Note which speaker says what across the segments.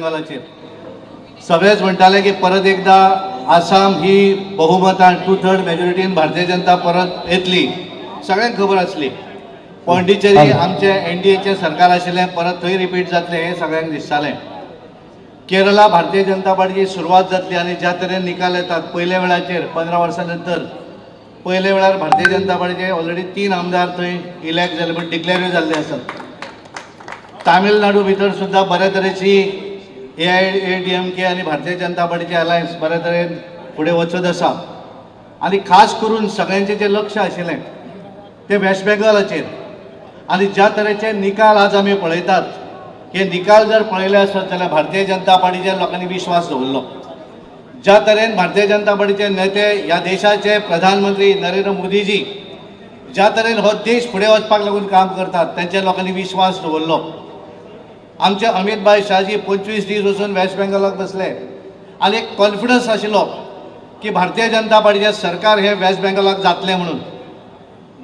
Speaker 1: बेंगॉलाचेर. सगळेच म्हणटाले की परत एकदा आसाम ही बहुमतान 2/3 मेजॉरिटीन भारतीय जनता परत येतली. सगळ्यांक खबर आसली. पॉंडिचेरी आमचे एनडीएचें सरकार आशिल्लें, परत थंय रिपीट जातलें हें सगळ्यांक दिसतालें. केरला भारतीय जनता पार्टीची सुरवात जातली आनी ज्या तरेन निकाल येतात पयल्या वेळाचेर 15 वर्सां नंतर पयल्या वेळार भारतीय जनता पार्टीचे ऑलरेडी 3 आमदार थंय इलेक्ट जाले म्हण डिक्लेरूय जाल्ले आसात. तामिळनाडू भितर सुद्दां बऱ्या तरेची AIADMK आनी भारतीय जनता पार्टीची अलायन्स बऱ्या तरेन फुडें वचत आसा. आनी खास करून सगळ्यांचें जें लक्ष आशिल्लें तें वेस्ट बेंगॉलाचेर आनी ज्या तरेचे निकाल आज आमी पळयतात, हे निकाल जर पळयले आसत जाल्यार भारतीय जनता पार्टीचेर लोकांनी विश्वास दवरलो. ज्या तरेन भारतीय जनता पार्टीचे नेते, ह्या देशाचे प्रधानमंत्री नरेंद्र मोदीजी ज्या तरेन हो देश फुडें वचपाक लागून काम करतात, तेंच्या लोकांनी विश्वास दवरलो. आमचे अमित भाई शाहजी 25 दीस वचून वेस्ट बेंगॉलाक बसले आनी एक कॉन्फिडन्स आशिल्लो की भारतीय जनता पार्टीचें सरकार हें वेस्ट बेंगॉलाक जातलें म्हणून.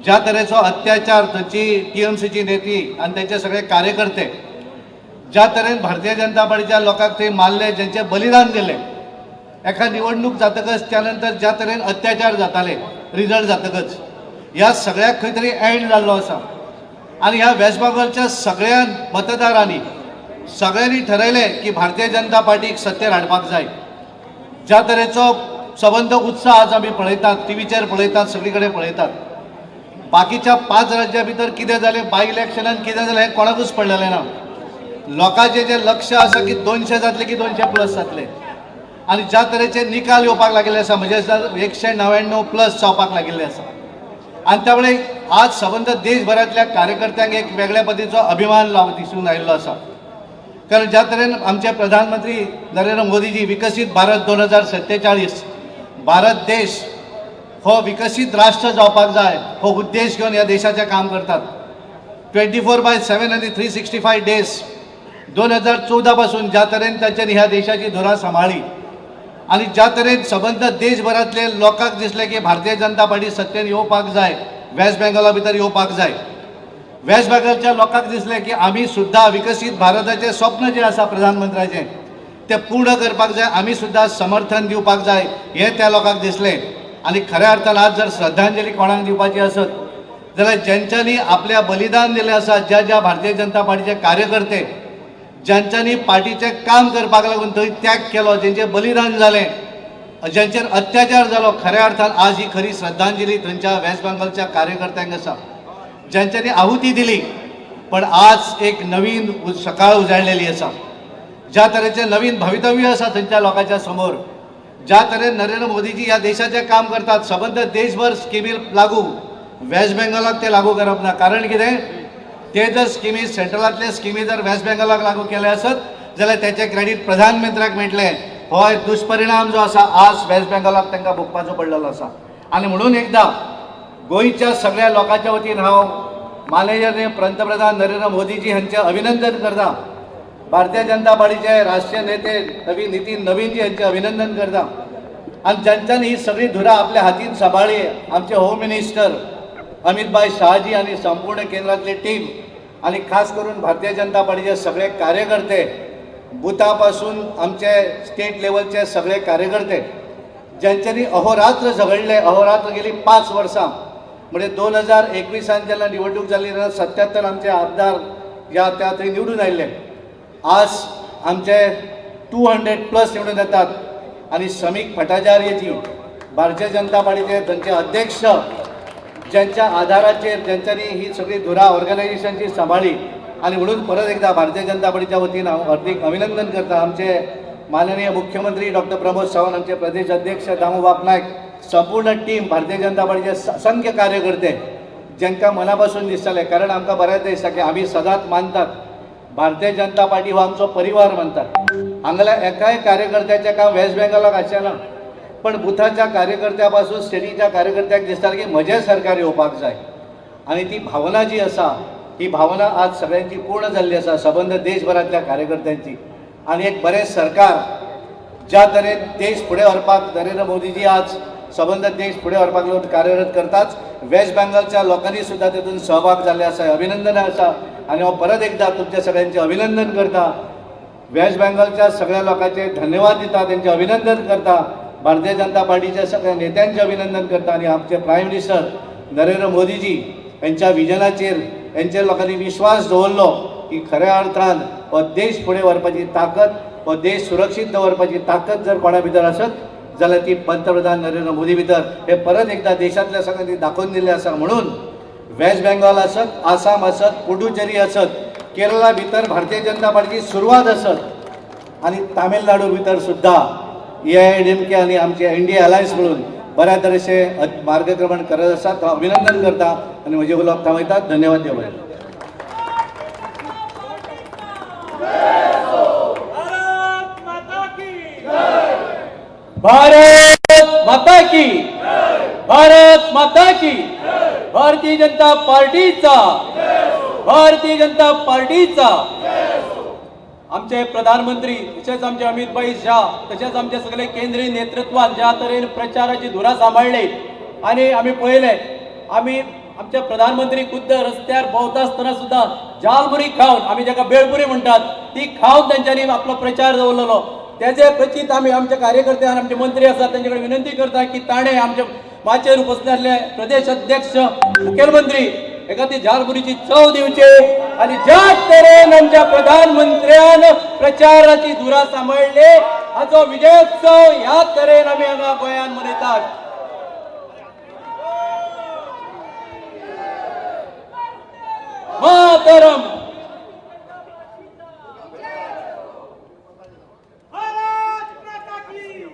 Speaker 1: ज्या तरेचो अत्याचार थंयची TMCची नेती आनी तेंचे सगळे कार्यकर्ते ज्या तरेन भारतीय जनता पार्टीच्या लोकांक थंय मारले, जेंचें बलिदान दिलें, एका निवडणूक जातकच त्या नंतर ज्या तरेन अत्याचार जाताले रिजल्ट जातकच, ह्या सगळ्याक खंय तरी एंड जाल्लो आसा. आनी ह्या वेस्ट बेंगॉलच्या सगळ्या मतदारांनी सगळ्यांनी ठरयलें की भारतीय जनता पार्टीक सत्तेर हाडपाक जाय. ज्या तरेचो सबंद उत्साह आज आमी पळयतात, टिवीचेर पळयतात, सगळी कडेन पळयतात. बाकीच्या 5 राज्यां भितर कितें जालें, बाय इलेक्शनान कितें जालें हें कोणाकूच पडलेलें ना. लोकांचें जें लक्ष आसा की 200 जातले की 200 प्लस जातले आनी ज्या तरेचे निकाल येवपाक लागिल्ले आसा, म्हणजे 199 प्लस जावपाक लागिल्ले आसा. आनी त्यामुळे आज सबंद देशभरांतल्या कार्यकर्त्यांक एक वेगळ्या पद्दतीचो अभिमान दिसून आयिल्लो आसा. कारण ज्या तरेन आमचे प्रधानमंत्री नरेंद्र मोदीजी विकसीत भारत 2047, भारत देश हो विकसीत राष्ट्र जावपाक जाय हो उद्देश घेवन ह्या देशाचें काम करतात. 24/7 आनी 365 डेज 2014 पासून ज्या तरेन तांच्यांनी ह्या देशाची धुरा सांबाळ्ळी आनी ज्या तरेन सबंद देशभरांतले लोकांक दिसलें की भारतीय जनता पार्टी सत्तेन येवपाक जाय, वेस्ट बेंगॉला भितर येवपाक जाय. वेस्ट बेंगॉलच्या लोकांक दिसलें की आमी सुद्दां विकसीत भारताचें स्वप्न जें आसा प्रधानमंत्र्याचें तें पूर्ण करपाक जाय, आमी सुद्दां समर्थन दिवपाक जाय हें त्या लोकांक दिसलें. आनी खऱ्या अर्थान आज जर श्रद्धांजली कोणाक दिवपाची आसत जाल्यार ज्यांच्यांनी आपल्या बलिदान दिलें आसा, ज्या ज्या भारतीय जनता पार्टीचे कार्यकर्ते ज्यांच्यांनी पार्टीचें काम करपाक लागून थंय त्याग केलो, जेंचें बलिदान जालें, ज्यांचेर अत्याचार जालो, खऱ्या अर्थान आज ही खरी श्रद्धांजली थंयच्या वेस्ट बेंगॉलच्या कार्यकर्त्यांक आसा ज्यांच्यांनी आहुती दिली. पण आज एक नवीन सकाळ उजाळलेली आसा. ज्या तरेचें नवीन भवितव्य आसा थंयच्या लोकांच्या समोर, ज्या तरेन नरेंद्र मोदीजी ह्या देशाचें काम करतात, सबंद देशभर स्किमी लागू, वेस्ट बेंगॉलाक ते लागू करप ना. कारण कितें, ते जर स्किमी सेंट्रलांतले स्किमी जर वेस्ट बेंगॉलाक लागू केले आसत जाल्यार तेचें क्रेडीट प्रधानमंत्र्याक मेळटलें. हो एक दुश्परिणाम जो आसा आज वेस्ट बेंगॉलाक तांकां भोगपाचो पडलेलो आसा. आनी म्हणून एकदां गोंयच्या सगळ्या लोकांच्या वतीन हांव माननीय पंतप्रधान नरेंद्र मोदीजी हांचें अभिनंदन करता. भारतीय जनता पार्टीचे राष्ट्रीय नेते नवीन नितीन नवीनजी हांचें अभिनंदन करता. आनी ज्यांच्यांनी ही सगळी धुरा आपल्या हातीन सांबाळ्ळी, आमचे होम मिनिस्टर अमितभाई शहाजी आनी संपूर्ण केंद्रातली टीम आनी खास करून भारतीय जनता पार्टीचे सगळे कार्यकर्ते, बुथा पासून आमचे स्टेट लेवलचे सगळे कार्यकर्ते ज्यांच्यांनी अहोरात्र झगडले, अहोरात्र गेली 5 वर्सां, म्हणजे 2021 जेन्ना निवडणूक जाली तेन्ना 77 आमचे आमदार ह्या त्या थंय निवडून आयिल्ले. आज आमचे 200 प्लस निवडून येतात. आनी समीक भट्टाचार्यजी भारतीय जनता पार्टीचे थंयचे अध्यक्ष, ज्यांच्या आधाराचेर ज्यांच्यांनी ही सगळी धुरा ऑर्गनायझेशनची सांबाळ्ळी. आनी म्हणून परत एकदा भारतीय जनता पार्टीच्या वतीन हांव हार्दीक अभिनंदन करता. आमचे माननीय मुख्यमंत्री डॉक्टर प्रमोद सावंत, आमचे प्रदेश अध्यक्ष दामूबाब नायक, संपूर्ण टीम, भारतीय जनता पार्टीचे असंख्य कार्यकर्ते ज्यांकां मना पासून दिसतालें. कारण आमकां बरेंच दिसता की आमी सदांच मानतात भारतीय जनता पार्टी हो आमचो परिवार मानतात. हांगाल्या एकाय कार्यकर्त्याचें काम वेस्ट बेंगॉलाक आसचें ना, पण बुथाच्या कार्यकर्त्या पासून स्टेटीच्या कार्यकर्त्याक दिसतालें की म्हजें सरकार येवपाक जाय. आनी ती भावना जी आसा ही भावना आज सगळ्यांची पूर्ण जाल्ली आसा, सबंद देशभरांतल्या कार्यकर्त्यांची. आनी एक बरें सरकार ज्या तरेन देश फुडें व्हरपाक नरेंद्र मोदीजी आज सबंद देश फुडें व्हरपाक लागून कार्यरत करताच, वेस्ट बेंगॉलच्या लोकांनी सुद्दां तेतून सहभाग जाल्ले आसा. अभिनंदन आसा आनी हांव परत एकदां तुमच्या सगळ्यांचें अभिनंदन करता. वेस्ट बेंगॉलच्या सगळ्या लोकांचे धन्यवाद दिता, त्यांचे अभिनंदन करता, भारतीय जनता पार्टीच्या सगळ्या नेत्यांचे अभिनंदन करता आनी आमचे प्रायम मिनिस्टर नरेंद्र मोदीजी यांच्या विजनाचेर यांचेर लोकांनी विश्वास दवरलो की खऱ्या अर्थान हो देश फुडें व्हरपाची ताकद, हो देश सुरक्षीत दवरपाची ताकद जर कोणा भितर आसत जाल्यार ती पंतप्रधान नरेंद्र मोदी भितर हे परत एकदा देशांतल्या सगळ्यांनी दाखोवन दिल्लें आसा. म्हणून वेस्ट बेंगॉल आसत, आसाम आसत, पुडुचेरी आसत, केरळा भितर भारतीय जनता पार्टीची सुरवात आसत आनी तामिळनाडू भितर सुद्दां AIADMK आनी आमचे NDA alliance म्हणून बऱ्या तरेचे मार्गक्रमण करत आसात. हांव अभिनंदन करता आनी म्हजें उलोवप थांबयता. धन्यवाद. देव बरें.
Speaker 2: भारत माता की
Speaker 3: भारत माता की, भारत माता की. भारतीय जनता पार्टीचा, भारतीय जनता पार्टीचा. आमचे प्रधानमंत्री तशेंच आमचे अमितभाई शाह तशेंच आमचे सगळे केंद्रीय नेतृत्वान ज्या तरेन प्रचाराची धुरा सांबाळ्ळी आनी आमी पळयलें, आमी आमचे प्रधानमंत्री खुद्द रस्त्यार भोंवता आसतना सुद्दां जालपुरी खावन, आमी जाका बेळपुरी म्हणटात ती खावन तेंच्यांनी आपलो प्रचार दवरलेलो. तेजे प्रचित आमी आमच्या कार्यकर्ते आनी आमचे मंत्री आसात तेंचे कडेन विनंती करता की ताणें आमचे माचयेर उपस्थित आसले प्रदेश अध्यक्ष मुखेलमंत्री हेका ती जालपुरीची चव दिवची आनी ज्या तरेन आमच्या प्रधानमंत्र्यान प्रचाराची धुरा सांबाळ्ळी हाचो विजयोत्सव ह्या तरेन आमी हांगा गोंयांत मनयतात. मातरम.
Speaker 2: भारत माता की,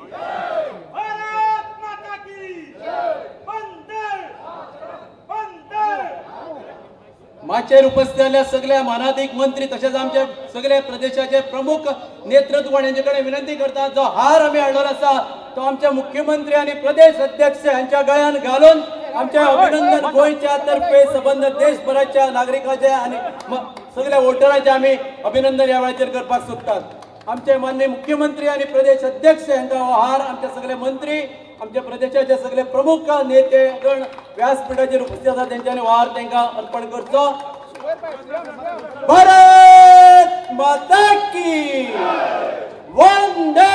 Speaker 2: भारत माता की. वंदे वंदे.
Speaker 3: माचयेर उपस्थित आसल्या सगळ्या मानादीक मंत्री तशेंच आमचे सगळे प्रदेशाचे प्रमुख नेतृत्व हेंचे कडेन विनंती करता, जो हार आमी हाडलेलो आसा तो आमचे मुख्यमंत्री आनी प्रदेश अध्यक्ष हांच्या गळ्यान घालून आमचे अभिनंदन गोंयच्या तर्फे सबंद देशभराच्या नागरिकांचे आनी सगळ्या वोटरांचे आमी अभिनंदन ह्या वेळाचेर करपाक सोदतात. आमचे माननीय मुख्यमंत्री आनी प्रदेश अध्यक्ष हांकां हो हार आमचे सगळे मंत्री, आमच्या प्रदेशाचे सगळे प्रमुख नेते गण व्यासपीठाचेर उपस्थित आसा तेंच्यांनी हो हार तांकां अर्पण करचो. भारत माता की, वंदे.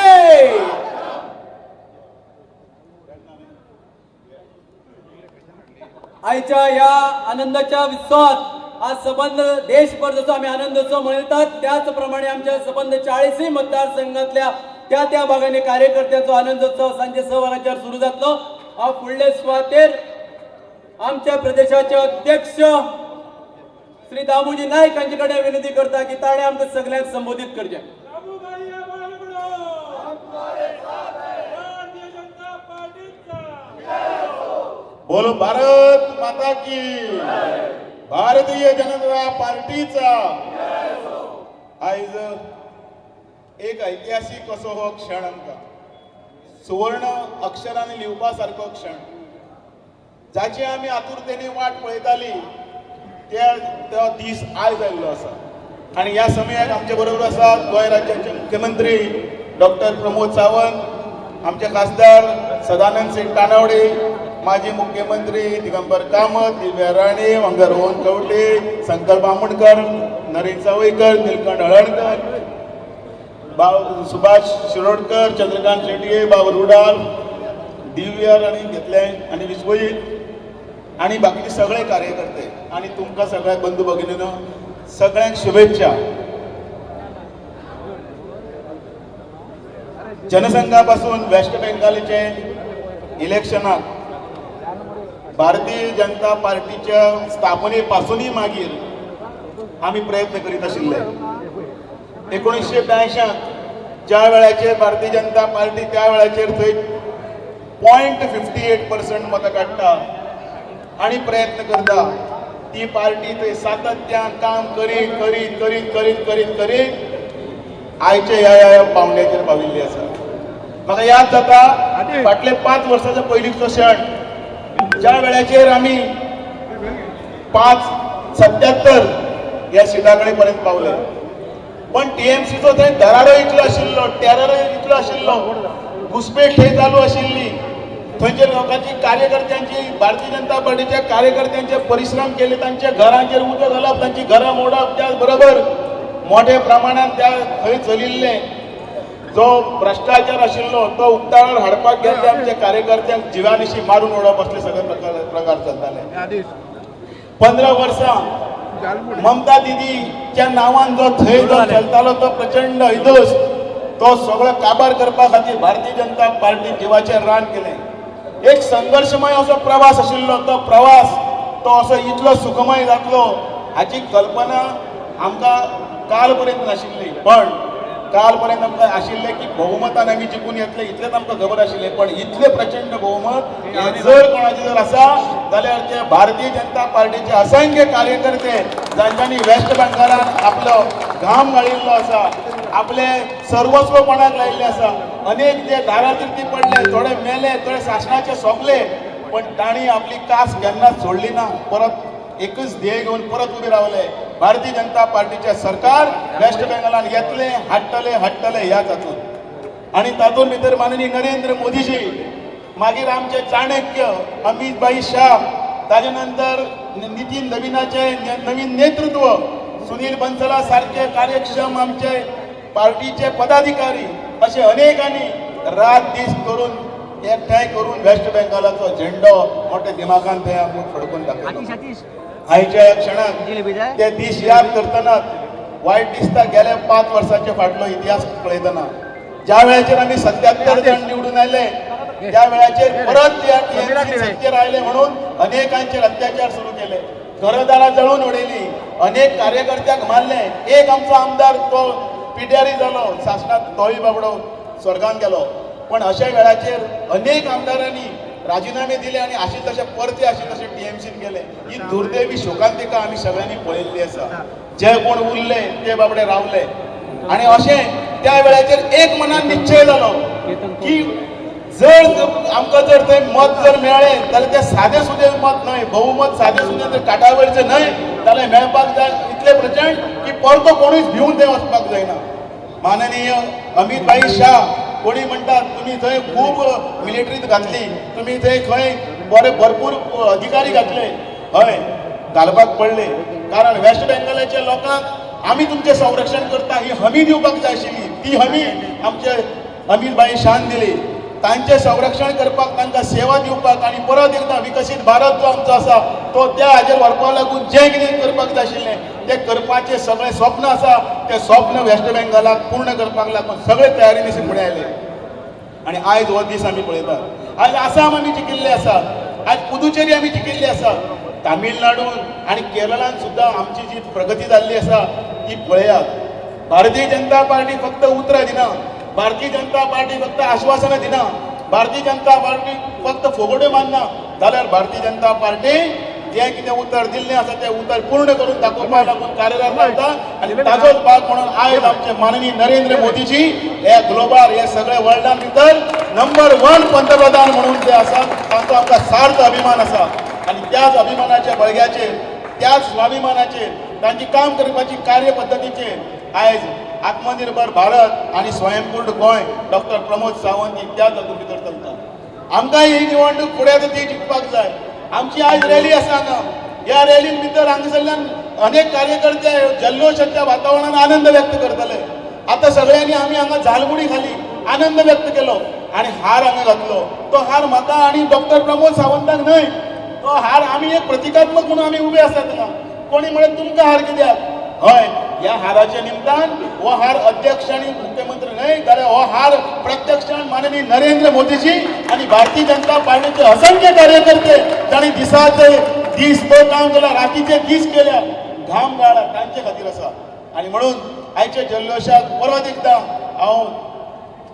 Speaker 3: आयच्या ह्या आनंदाच्या उत्सवात आज सबंद देशभर जसो आमी आनंदोत्सव मनयतात त्याच प्रमाणे आमच्या सबंद 40 मतदारसंघातल्या त्या त्या भागांनी कार्यकर्त्यांचो आनंदोत्सव सांजे 6 वरांचेर सुरू जातलो. हांव फुडले सुवातेर आमच्या प्रदेशाचे अध्यक्ष श्री दामोजी नायक हांचे कडेन विनंती करता की ताणें आमकां सगल्यांक संबोधीत करचें.
Speaker 2: बाबू भाई भारतीय जनता पार्टीचा.
Speaker 4: बोलो भारत माता की, भारतीय जनता पार्टीचा. आयज एक ऐतिहासीक असो हो क्षण, आमकां सुवर्ण अक्षरांनी लिवपा सारको क्षण, जाची आमी आतुरतेने वाट पळयताली त्या तो दीस आयज आयिल्लो आसा. आनी ह्या समयाक आमचे बरोबर आसा गोंय राज्याचे मुख्यमंत्री डॉक्टर प्रमोद सावंत, आमचे खासदार सदानंद शेट तानावडे, माजी मुख्यमंत्री दिगंबर कामत, दिव्या राणे, वांगडा रोहन खंवटे, संकल्प आमोणकर, नरेंद्र सावयकर, निलकंठ हळर्णकर, बाब सुभाष शिरोडकर, चंद्रकांत शेटये, बाब रुडाल, दिव्या राणे घेतले आनी विश्वजीत आनी बाकीचे सगळे कार्यकर्ते आनी तुमकां सगळ्या बंधू भगिनीनो सगळ्यांक शुभेच्छा. जनसंघा पासून वेस्ट बेंगालचे इलेक्शनाक भारतीय जनता पार्टीच्या स्थापने पासूनय मागीर आमी प्रयत्न करीत आशिल्ले. 1982 ज्या वेळाचेर भारतीय जनता पार्टी त्या वेळाचेर थंय 0.58% मतां काडटा आनी प्रयत्न करता, ती पार्टी थंय सातत्यान काम करीत करीत करीत करीत करीत करीत आयच्या ह्या ह्या पावंड्याचेर पाविल्ली आसा. म्हाका याद जाता फाटले 5 वर्साच्या पयलींचो क्षण, ज्या वेळाचेर आमी 577 ह्या सिटा कडेन पर्यंत पावले, पण टीएमसीचो थंय दरारो इतलो आशिल्लो, टेरर इतलो आशिल्लो, घुसपेट थंय चालू आशिल्ली. थंयचे लोकांची कार्यकर्त्यांची, भारतीय जनता पार्टीच्या कार्यकर्त्यांचे परिश्रम केले, तांच्या घरांचेर उजो घालप, तांची घरां मोडप, त्याच बरोबर मोठ्या प्रमाणात त्या थंय चलिल्लें जो भ्रश्टाचार आशिल्लो तो उक्ताडार हाडपाक गेल्ले आमच्या कार्यकर्त्यांक जिवानिशी मारून उडोवप असले सगळे प्रकार प्रकार चलताले. 15 वर्सां ममता दिदीच्या नांवान जो थंय जो चलतालो तो प्रचंड हैदोस तो सगळो काबार करपा खातीर भारतीय जनता पार्टी जिवाचें रान केलें. एक संघर्शमय असो प्रवास आशिल्लो, तो प्रवास तो असो इतलो सुखमय जातलो हाची कल्पना आमकां काल पर्यंत नाशिल्ली. पण काल पर्यंत आमकां आशिल्लें की बहुमतान आमी जिखून येतले इतलेंच आमकां खबर आशिल्लें, पण इतलें प्रचंड बहुमत हें जर कोणाचें जर आसा जाल्यार ते भारतीय जनता पार्टीचे असंख्य कार्यकर्ते जांच्यांनी वेस्ट बेंगॉलान आपलो घाम गाळिल्लो आसा, आपले सर्वस्व पणाक लायिल्लें आसा, अनेक जे दारातिर्ती पडले, थोडे मेले, थोडे सासणाचे सोंपले, पण तांणी आपली कास केन्नाच सोडली ना. परत एकच ध्येय घेवन परत उबे रावले, भारतीय जनता पार्टीचे सरकार वेस्ट बेंगॉलान येतले, हाडटले हाडटले ह्याच हातूंत. आनी तातूंत भितर माननीय नरेंद्र मोदीजी, मागीर आमचे चाणक्य अमित भाई शाह, ताजे नंतर नितीन नवीनाचे नवीन नेतृत्व, सुनील बन्सला सारखे कार्यक्षम आमचे पार्टीचे पदाधिकारी, असे अनेकांनी रात दीस करून एकठांय करून वेस्ट बेंगॉलाचो झेंडो मोठ्या दिमागान थंय आमकां फडकून दाखयलो. आयच्या ह्या क्षणाक ते दीस याद करतना वायट दिसता. गेल्या 5 वर्सांचे फाटलो इतिहास पळयतना ज्या वेळाचेर आमी 77 जाण निवडून आयले त्या वेळाचेर परत टीएमसी सत्तेर आयले म्हणून अनेकांचेर अत्याचार सुरू केले, घरदारां जळून उडयली, अनेक कार्यकर्त्यांक मारले. एक आमचो आमदार तो पिड्यारी जालो सासणात, तोय बाबडो स्वर्गान गेलो. पण अशा वेळाचेर अनेक आमदारांनी राजीनामे दिले आनी अशे तशे परते अशे तशे टीएमसीन गेले. ही दुर्दैवी शोकांतिका आमी सगळ्यांनी पळयल्ली आसा. जे कोण उरले ते बाबडे रावले आनी अशें त्या वेळाचेर एक मनान निश्चय जालो की जर आमकां जर थंय मत जर मेळ्ळें जाल्यार तें सादें सुदें मत न्हय, बहुमत सादें सुदें जर काटावरचें न्हय जाल्यार मेळपाक जाय इतलें प्रचंड की परतो कोणूच भिवन थंय वचपाक जायना. माननीय अमित भाई शाह कोणी म्हणटात तुमी थंय खूब मिलिटरीत घातली, तुमी थंय खंय बरे भरपूर अधिकारी घातले, हय घालपाक पडले, कारण वेस्ट बेंगॉलाच्या लोकांक आमी तुमचें संरक्षण करता ही हमी दिवपाक जाय आशिल्ली. ती हमी आमचे अमित भाई शान दिली. तांचें संरक्षण करपाक, तांकां सेवा दिवपाक आनी परत एकदां विकसीत भारत जो आमचो आसा तो त्या हाजेर व्हरपाक लागून जें कितें करपाक जाय आशिल्लें तें करपाचें सगळें स्वप्न आसा, तें स्वप्न वेस्ट बेंगॉलाक पूर्ण करपाक लागून सगळे तयारी फुडें आयले. आनी आयज हो दीस आमी पळयतात. आयज आसाम आमी जिखिल्ले आसा, आयज पुदुचेरी आमी जिखिल्ली आसा, तामिळनाडून आनी केरळान सुद्दां आमची जी प्रगती जाल्ली आसा ती पळयात. भारतीय जनता पार्टी फक्त उतरां दिना, भारतीय जनता पार्टी फक्त आश्वासनां दिना, भारतीय जनता पार्टी फक्त फोगोट्यो मारना, जाल्यार भारतीय जनता पार्टी जें कितें उतर दिल्लें आसा तें उतर पूर्ण करून दाखोवपाक लागून कार्यरत रावता. आनी ताजोच भाग म्हणून आयज आमचे माननीय नरेंद्र मोदीजी हे ग्लोबल हे सगळे वर्ल्डान भितर नंबर 1 पंतप्रधान म्हणून जे आसा तांचो आमकां सार्थ अभिमान आसा. आनी त्याच अभिमानाच्या बळग्याचेर, त्याच स्वाभिमानाचेर, तांची काम करपाची कार्यपद्दतीचेर आयज आत्मनिर्भर भारत आनी स्वयंपूर्ण गोंय डॉक्टर प्रमोद सावंत ही त्याच हातूंत भितर चलता. आमकां ही निवडणूक फुडें आतां ती जिखपाक जाय. आमची आयज रॅली आसा हांगा, ह्या रॅलीन भितर हांगासरल्यान अनेक कार्यकर्ते जल्लोशाच्या वातावरणान आनंद व्यक्त करतले. आतां सगळ्यांनी आमी हांगा झालमुडी खाली आनंद व्यक्त केलो आनी हार हांगा घातलो. तो हार म्हाका आनी डॉक्टर प्रमोद सावंताक न्हय, तो हार आमी एक प्रतिकात्मक म्हणून आमी उबे आसात हांगा. कोणी म्हळें तुमकां हार कित्याक? हय, ह्या हाराच्या निमतान हो हार अध्यक्ष आनी मुख्यमंत्री न्हय, जाल्यार हो हार प्रत्यक्षान माननीय नरेंद्र मोदीजी आनी भारतीय जनता पार्टीचे असंख्य कार्यकर्ते जांणी दिसाचे दीस तो काम केला, रातीचे दीस केल्या, घाम गाळा, तांचे खातीर आसा. आनी म्हणून आयच्या जल्लोशाक परत एकदां हांव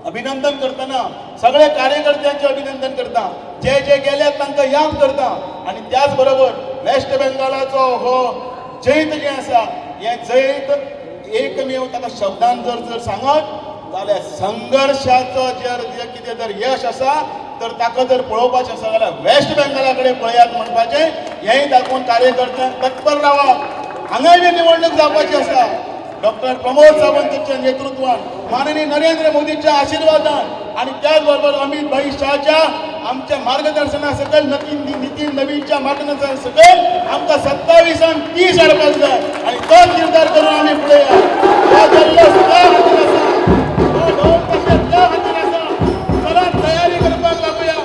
Speaker 4: अभिनंदन करतना सगळे कार्यकर्त्यांचे अभिनंदन करता, जे जे गेल्यात तांकां याद करता. आनी त्याच बरोबर वेस्ट बेंगॉलाचो हो जैत जें आसा हें जैत एकमेव ताका शब्दान जर जर सांगत जाल्यार संघर्शाचो जर कितें जर यश आसा तर ताका जर पळोवपाचें आसा जाल्यार वेस्ट बेंगॉला कडेन पळयात म्हणपाचें हेंय दाखोवन कार्यकर्त्यांक तत्पर रावात. हांगाय बी निवडणूक जावपाची आसा. डॉक्टर प्रमोद सावंतांच्या नेतृत्वान, माननीय नरेंद्र मोदीच्या आशीर्वादान आणि त्याचबरोबर अमित भाई शहाच्या आमच्या मार्गदर्शना सकयल, नितीन नवीनच्या मार्गदर्शना सकयल आमकां 27 30 हाडपाक जाय आनी तोच निर्धार करून आमी फुडें या. हो जल्लोष तुज्या खातीर आसा, हो ढोल ताशे तुज्या खातीर आसा. चला तयारी करपाक लागुया.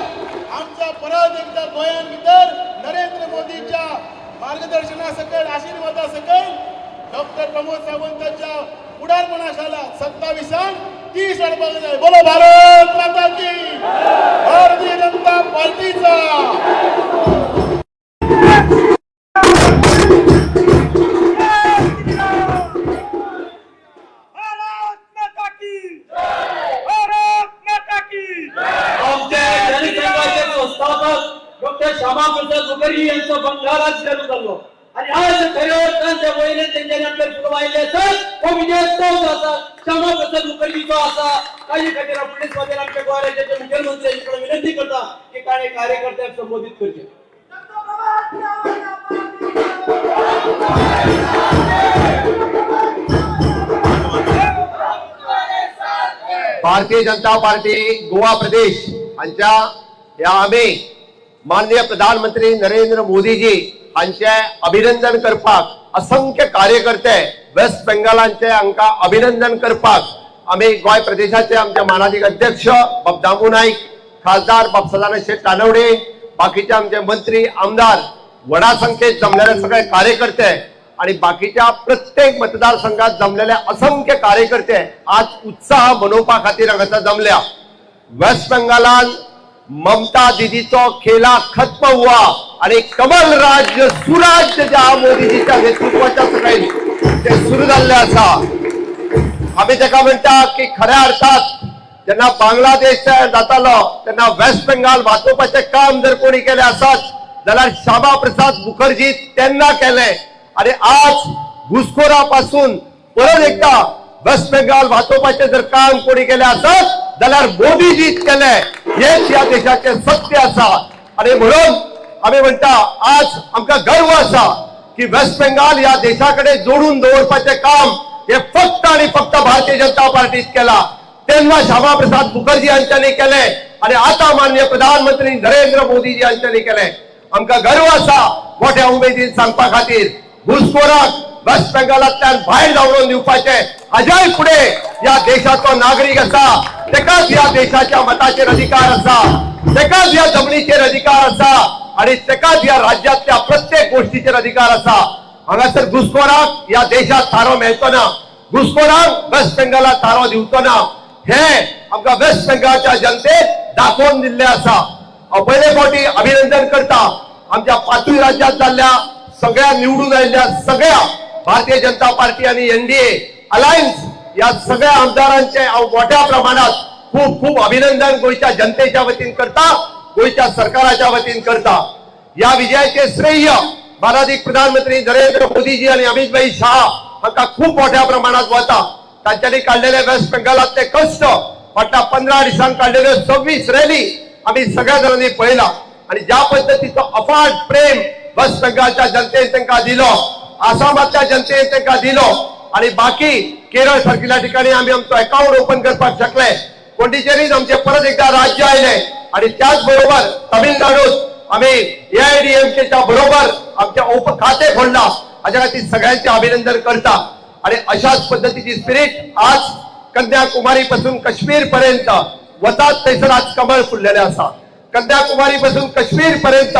Speaker 4: आमचा परत एकदा गोंयान भितर नरेंद्र मोदीच्या मार्गदर्शना सकयल, आशीर्वादा सकयल, डॉक्टर प्रमोद सावंताच्या फुडारपणा खाला 27 30 हाडपाक जाय. बोलो भारत माता की! भारतीय जनता पार्टीचा!
Speaker 2: भारत माता की! भारत माता की!
Speaker 3: आमचे जनसंघाचे संस्थापक डॉक्टर श्यामाप्रसाद मुखर्जी यांचो बंगालात जन्म जाल्लो आणि आज खऱ्या अर्थान त्या वयल्यान तेंच्यांनी आमकां फुडें आयिल्ले आसात. हो विजयोत्सव जो आसा श्यामाप्रसाद मुखर्जीचो आसा. ताजे खातीर हांव फुडले सुवातेर आमच्या गोंय राज्याचे मुखेलमंत्री हांचे कडेन विनंती करता की ताणें कार्यकर्त्यांक संबोधीत करचे.
Speaker 5: भारतीय जनता पार्टी गोवा प्रदेश हांच्या ह्या आमी माननीय प्रधानमंत्री नरेंद्र मोदीजी हांचे अभिनंदन करपाक असंख्य कार्यकर्ते वेस्ट बेंगालांचे हांकां अभिनंदन करपाक आमी गोंय प्रदेशाचे आमचे मानादीक अध्यक्ष बाब दामू नाईक, खासदार बाब सदानंद शेट तानवडे, बाकीचे आमचे मंत्री, आमदार, व्हडा संख्येत जमलेले सगळे कार्यकर्ते आणि बाकीच्या प्रत्येक मतदारसंघात जमलेले असंख्य कार्यकर्ते आज उत्साह मनोवपा खातीर हांगासर जमल्या. वेस्ट बेंगालान ममता दिदीचो खेला खत्म हुआ आणि कमल राज्य, सुराज्य ज्या मोदीजीच्या नेतृत्वाच्या सकयल ते सुरू जाल्ले आसा. आमी ताका म्हणटा की खऱ्या अर्थात जेन्ना बांगलादेश तयार जातालो तेन्ना वेस्ट बेंगाल वाचोवपाचें काम जर कोणी केलें आसत जाल्यार श्यामा प्रसाद मुखर्जी तेन्ना केलें आणि आज घुसखोरा पासून परत एकदा वेस्ट बेंगाल वाचोवपाचें जर काम कोणी केलें आसत जाल्यार मोदीजीच केलें. हेच ह्या देशाचें सत्य आसा. आणि म्हणून आमी म्हणटा आज आमकां गर्व आसा की वेस्ट बेंगाल ह्या देशा कडेन जोडून दवरपाचें काम हे फक्त आणि फक्त भारतीय जनता पार्टीत केला. तेन्ना श्यामा प्रसाद मुखर्जी हांच्यांनी केलें आणि आता माननीय प्रधानमंत्री नरेंद्र मोदीजी हांच्यांनी केलें. आमकां गर्व आसा मोठ्या उमेदीन सांगपा खातीर घुसखोराक वेस्ट बेंगालांतल्यान भायर धांवडून दिवपाचें. हाज्याय फुडें ह्या देशाचो नागरीक आसा तेकाच ह्या देशाच्या मताचेर अधिकार आसा, तेकाच ह्या जमनीचेर अधिकार आसा आणि तेकाच ह्या राज्यातल्या प्रत्येक गोष्टीचेर अधिकार आसा. हांगासर घुसखोराक ह्या देशात थारो मेळचो ना, घुसखोरांक वेस्ट बेंगालात थारो दिवचो ना, हे आमकां वेस्ट बेंगालच्या जनतेक दाखोवन दिल्लें आसा. हांव पयले फावटी अभिनंदन करता आमच्या पाचूय राज्यात जाल्ल्या सगळ्या निवडून आयिल्ल्या सगळ्या भारतीय जनता पार्टी आणि एनडीए अलायन्स या सगळ्या आमदारांचे हांव मोठ्या प्रमाणात खूप खूप अभिनंदन गोंयच्या जनतेच्या वतीन करता, गोंयच्या सरकाराच्या वतीन करता. या विजयाचे श्रेय मानादीक प्रधानमंत्री नरेंद्र मोदीजी आणि अमितभाई शाह हांकां खूप मोठ्या प्रमाणात वता. तांच्यांनी काडलेले वेस्ट बेंगालांतले कश्ट, फाटल्या 15 दिसांक काडलेल्यो 26 रॅली आमी सगळ्या जाणांनी पळयला आणि ज्या पद्दतीचो अफाट प्रेम वेस्ट बेंगालच्या जनतेन तांकां दिलो, आसामातल्या जनतेन तांकां दिलो आणि बाकी केरळ सारकिल्ल्या ठिकाणी आमी आमचो अकाउंट ओपन करपाक शकले. पोंडिचेरीत आमचे परत एकदा राज्य आयले आणि त्याच बरोबर तमिळनाडूत आम्ही एआयडीएमकेच्या बरोबर आमच्या ओप खाते खोडला. हाज्या खातीर सगळ्यांचे अभिनंदन करता. आणि अशाच पद्दतीची स्पिरिट आज कन्याकुमारी पासून काश्मीर पर्यंत वतात थंयसर आज कमळ फुललेले आसा. कन्याकुमारी पासून काश्मीर पर्यंत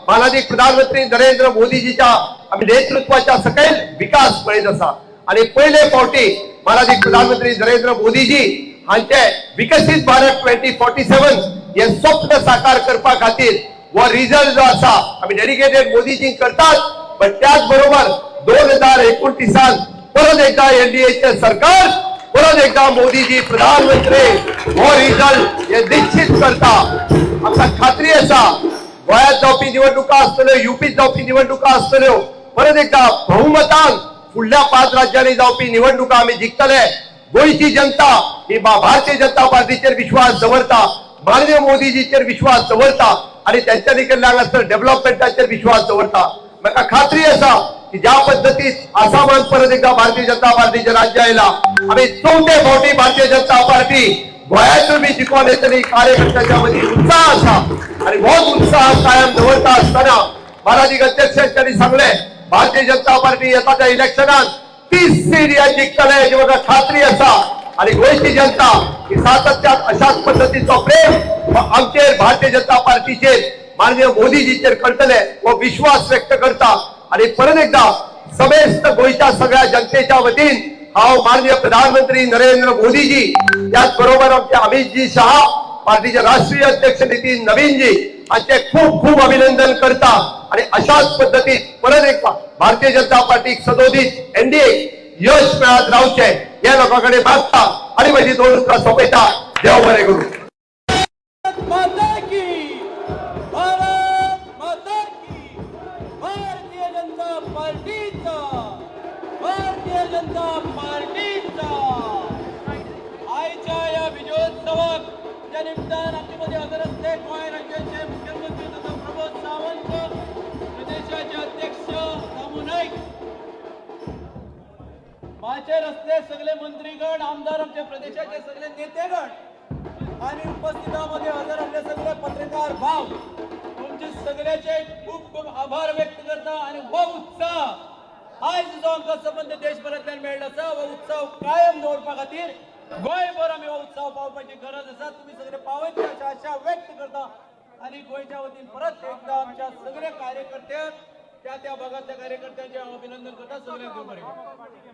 Speaker 5: मानादीक प्रधानमंत्री नरेंद्र मोदीजीच्या आमी नेतृत्वाच्या सकयल विकास पळयत आसा. आणि पयले फावटी मानादीक प्रधानमंत्री नरेंद्र मोदीजी हांचे विकसीत भारत 2047 हे स्वप्न साकार करपा खातीर हो रिजल्ट जो आसा आमी डेडिकेटेड मोदीजी करतात. पण त्याच बरोबर 2029 परत एकदा एनडीएचे सरकार, परत एकदा मोदीजी प्रधानमंत्री, हो रिजल्ट हे निश्चित करता. आमकां खात्री आसा गोंयांत जावपी निवडणुका आसतल्यो, युपीत जावपी निवडणुका आसतल्यो, परत एकदा बहुमतान फुडल्या 5 राज्यांनी जावपी निवडणुका आमी जिखतले. गोंयची जनता ही भारतीय जनता पार्टीचेर विश्वास दवरता, माननीय मोदीजीचेर विश्वास दवरता आणि त्यांच्यानी केल्ल्या हांगासर डेव्हलपमेंटाचेर विश्वास दवरता. म्हाका खात्री आसा की ज्या पद्दतीत आसामात परत एकदा भारतीय जनता पार्टीचे राज्य आयला, आमी चवथे फावटी भारतीय जनता पार्टी गोंयांतूय बी जिखोन येतली. कार्यकर्त्याच्या मदीं उत्साह आसा आणि होच उत्साह कायम दवरता आसतना मानादीक अध्यक्ष त्यांनी सांगले भारतीय जनता पार्टी येता त्या इलेक्शनात 30 सीट ह्या जिखतले हेची म्हाका खात्री आसा. आणि गोंयची जनता ही सातत्यान अशाच पद्दतीचो प्रेम आमचेर, भारतीय जनता पार्टीचेर, माननीय मोदीजीचेर करतले हो विश्वास व्यक्त करता. आणि परत एकदा समेस्त गोंयच्या सगळ्या जनतेच्या वतीन हांव माननीय प्रधानमंत्री नरेंद्र मोदीजी, त्याच बरोबर आमचे अमितजी शहा, पार्टीचे राष्ट्रीय अध्यक्ष नितीन नवीनजी हांचे खूप खूप अभिनंदन करता. आणि अशाच पद्दतीत परत एक भारतीय जनता पार्टीक सदोदित एनडीए यश मेळत रावचे हे लोकां कडेन मागता आणि म्हजी दोन उतरां सोंपयता. देव बरें करूं.
Speaker 3: माता की, भारत माता की. भारतीय जनता पार्टीचा, भारतीय जनता पार्टीचा. आयच्या या विजयोत्सवाक त्या निमित्तान आमचे मध्ये हजर असले गोंय राज्याचे मुख्यमंत्री तथा प्रमोद सावंत, प्रदेशाचे अध्यक्ष दामू नाईक, माचेर असले सगळे मंत्रीगण, आमदार, आमच्या प्रदेशाचे सगळे नेतेगण आणि उपस्थितामध्ये हजर असले सगळे पत्रकार भाव, तुमचे सगळ्याचे खूप खूप आभार व्यक्त करता. आणि हो उत्साह आयज जो आमकां संबंद देशभरांतल्यान मेळ्ळो आसा, हो उत्सव कायम दवरपा खातीर गोंयभर आमी हो उत्सव पावपाची गरज आसा. तुमी सगळे पावयतले अशी आशा व्यक्त करता आणि गोंयच्या वतीन परत एकदा आमच्या सगळ्या कार्यकर्त्यांक, त्या त्या भागातल्या कार्यकर्त्यांचे हांव अभिनंदन करता. सगळ्यांक देव बरें करूं.